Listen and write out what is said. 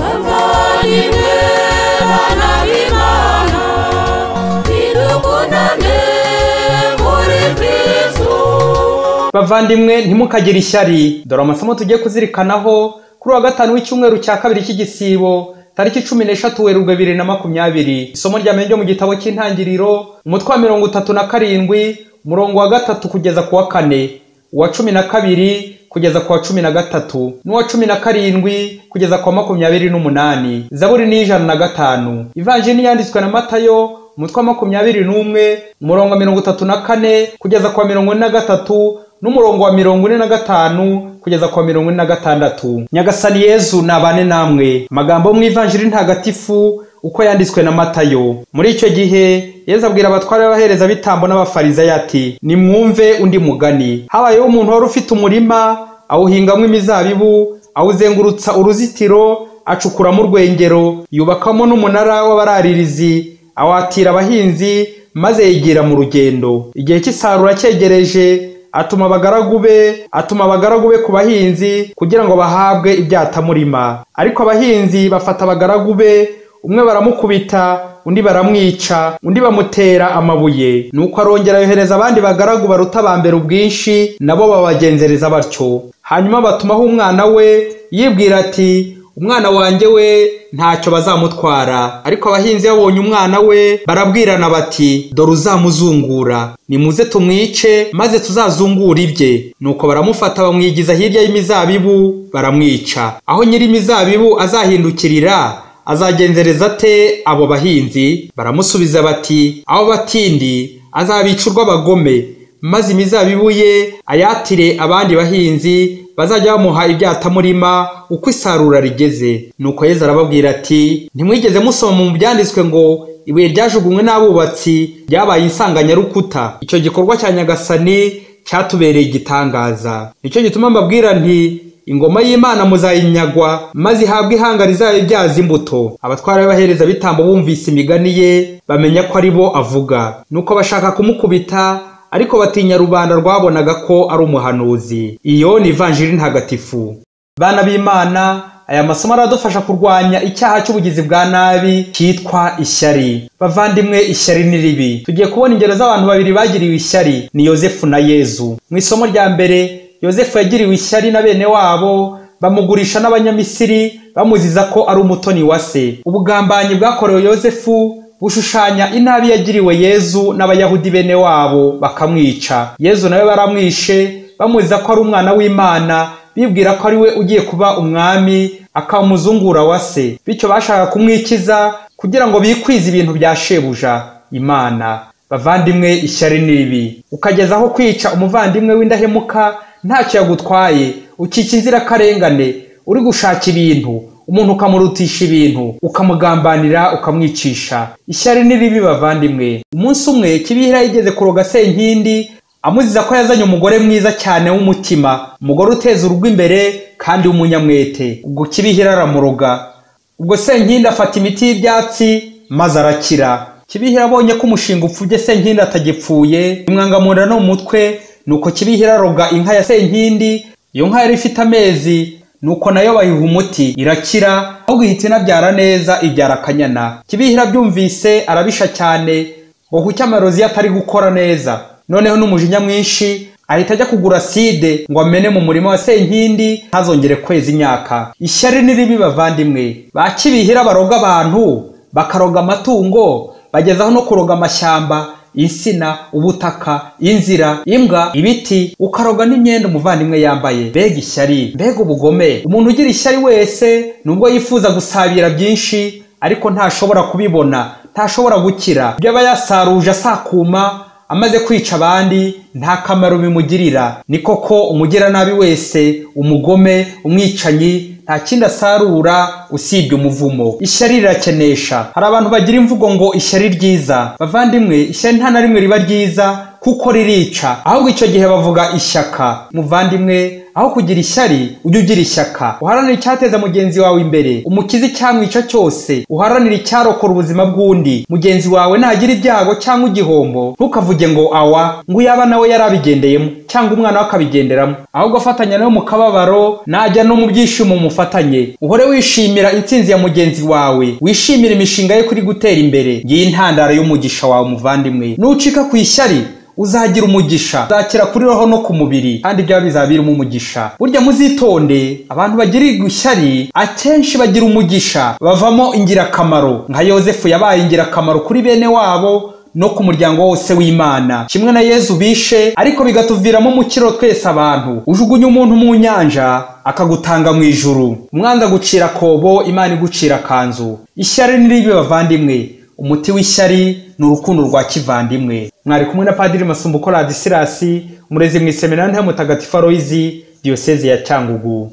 Bavandimwe bana b'Imana, nidukundane muri Kristo. Bavandimwe, ntimukagire ishyari. Dore amasomo tugiye kuzirikanaho kuri wa gatanu w'icyumweru cya kabiri cy'igisibo, tariki 13 Werurwe 2020. Isomo rya mbere ryo mu gitabo cy'Intangiriro, umutwe wa 37, umurongo wa 3 kugeza ku wa 4, uwa 12 kugeza ku wa 13, n'uwa 17 kugeza ku wa 28. Zaburi ni 105. Ivanjiri yanditswe na Matayo, umutwe wa 21, umurongo wa 34 kugeza ku wa 43, n'umurongo wa 45 kugeza ku wa 46. Nyagasani Yezu nabane namwe. Amagambo mu Ivanjiri ntagatifu uko yanditswe na Matayo. Muri icyo gihe Yezu abwira abatware b'abaherezabitambo n'abafarizayo ati: nimwumve undi mugani. Habayeho umuntu wari ufite umurima, awuhingamo imizabibu, awuzengurutsa uruzitiro, acukuramo urwengero, yubakamo n'umunara w'abararirizi, awatira abahinzi, maze yigira mu rugendo. Igihe cy'isarura cyegereje, atuma abagaragu be ku bahinzi kugira ngo bahabwe ibyatamurima. Ariko abahinzi bafata abagaragu be, umwe baramukubita, undi baramwica, undi bamutera amabuye. Nuko arongera yohereza abandi bagaragu baruta aba mbere ubwinshi, nabo babagenzereza batyo. Hanyuma batumaho umwana we, yibwira ati: umwana wanjye we ntacyo bazamutwara. Ariko abahinzi babonye umwana we barabwirana bati: dore uzamuzungura, nimuze tumwice maze tuzazungura ibye. Nuko baramufata bamwigiza hirya y'imizabibu baramwica. Aho nyiri imizabibu azahindukirira azagenzereza ate abo bahinzi? Baramusubiza bati: abo batindi azabica urw'abagome, maze imizabibu ye ayatire abandi bahinzi bazajya bamuha ibyatamurima uko isarura rigeze. Nuko Yezu arababwira ati: ntimwigeze musoma mu byanditswe ngo ibuye ryajugunywe n'abubatsi ryabaye insanganyarukuta? Icyo gikorwa cya Nyagasani cyatubereye igitangaza. Nicyo gituma mbabwira nti: ingoma y'Imana muzayinyagwa, maze ihabwe ihanga rizayibyaza imbuto. Abatwara b'abaherezabitambo bumvise imigani ye bamenya ko ari bo avuga. Nuko bashaka kumukubita, ariko batinya rubanda rwabonaga ko ari umuhanuzi. Iyo ni Ivanjiri ntagatifu. Bana b'Imana, aya masomo aradufasha kurwanya icyaha cy'ubugizi bwa nabi cyitwa ishyari. Bavandimwe, ishyari ni ribi. Tugiye kubona ingero z'abantu babiri bagiriwe ishyari, ni Yozefu na Yezu. Mu isomo rya mbere, Yozefu yagiriwe ishyari na bene wabo, bamugurisha n'Abanyamisiri bamuziza ko ari umutoni wa se. Ubugambanyi bwakorewe Yozefu bushushanya inabi yagiriwe Yezu n'Abayahudi bene wabo bakamwica. Yezu nawe baramwishe bamuziza ko ari umwana w'Imana, bibwira ko ari we ugiye kuba umwami akamuzungura wa se. Bityo bashaka kumwikiza kugira ngo bikwize ibintu bya shebuja Imana. Bavandimwe, ishyari ni ribi. Ukageza aho kwica umuvandimwe w'indahemuka ntacyo yagutwaye, ukica inzirakarengane, uri gushaka ibintu, umuntu ukamurutisha ibintu, ukamugambanira, ukamwicisha. Ishyari ni ribi bavandimwe. Umunsi umwe Kibihira yigeze kuroga Senkindi amuziza ko yazanye umugore mwiza cyane w'umutima, umugore uteza urugo imbere kandi w'umunyamwete. Ubwo Kibihira aramuroga. Ubwo Senkindi afata imiti y'ibyatsi maze arakira. Kibihira abonye ko umushinga upfubye Senkindi atagipfuye, imwanga mu nda no mu mutwe. Nuko Kibihira aroga inka ya Senkindi. Iyo nka yari ifite amezi, nuko nayo bayiha umuti irakira, ahubwo ihita inabyara neza, ibyara akanyana. Kibihira byumvise arabisha cyane ngo kuki amarozi atari gukora neza. Noneho n'umujinya mwinshi ahita ajya kugura side ngo amene mu murima wa Senkindi ntazongere kweza imyaka. Ishyari ni ribi bavandimwe. Ba Kibihira baroga abantu, bakaroga amatungo, bagezaho no kuroga amashyamba, insina, ubutaka, inzira, imbwa, ibiti, ukaroga n'imyenda umuvandimwe yambaye. Mbega ishyari, mbega ubugome! Umuntu ugira ishyari wese, nubwo yifuza gusabira byinshi, ariko ntashobora kubibona, ntashobora gukira. Ibyo aba yasaruje asakuma amaze kwica abandi nta kamaro bimugirira. Ni koko umugiranabi wese, umugome, umwicanyi, nta kindi asarura usibye umuvumo. Ishyari rirakenesha. Hari abantu bagira imvugo ngo ishyari ryiza. Bavandimwe, ishyari nta na rimwe riba ryiza kuko ririca. Ahubwo icyo gihe bavuga ishyaka. Muvandimwe, Aho kugira ishyari, ujye ugira ishyaka, uharanire icyateza mugenzi wawe imbere, umukize icyamwica cyose, uharanire icyarokora ubuzima bw'undi. Mugenzi wawe nagira ibyago cyangwa igihombo, ntukavuge ngo awa, ngo uyaba nawe yarabigendeyemo cyangwa umwana we akabigenderamo, ahubwo afatanya nawe mu kababaro, najya no mu byishimo mufatanye. Uhore wishimira intsinzi ya mugenzi wawe, wishimire imishinga ye kuri gutera imbere. Ngiyi intandaro y'umugisha wawe muvandimwe. Nucika ku ishyari uzagira umugisha, uzakira kuri roho no ku mubiri, kandi byaba bizaba birimo umugisha. Burya muzitonde, abantu bagirirwa ishyari akenshi bagira umugisha, bavamo ingirakamaro, nka Yozefu yabaye ingirakamaro kuri bene wabo no ku muryango wose w'Imana, kimwe na Yezu bishe ariko bigatuviramo umukiro twese abantu. Ujugunya umuntu mu nyanja akagutanga mu ijuru, umwanzi agucira akobo, Imana igucira akanzu. Ishyari ni ribi bavandimwe, umuti w'ishyari ni urukundo rwa kivandimwe. Mwari kumwe na Padiri Masumbuko Ladisirasi, umurezi mu iseminari nto ya Mutagatifu Aloyizi, Diyoseze ya Cyangugu.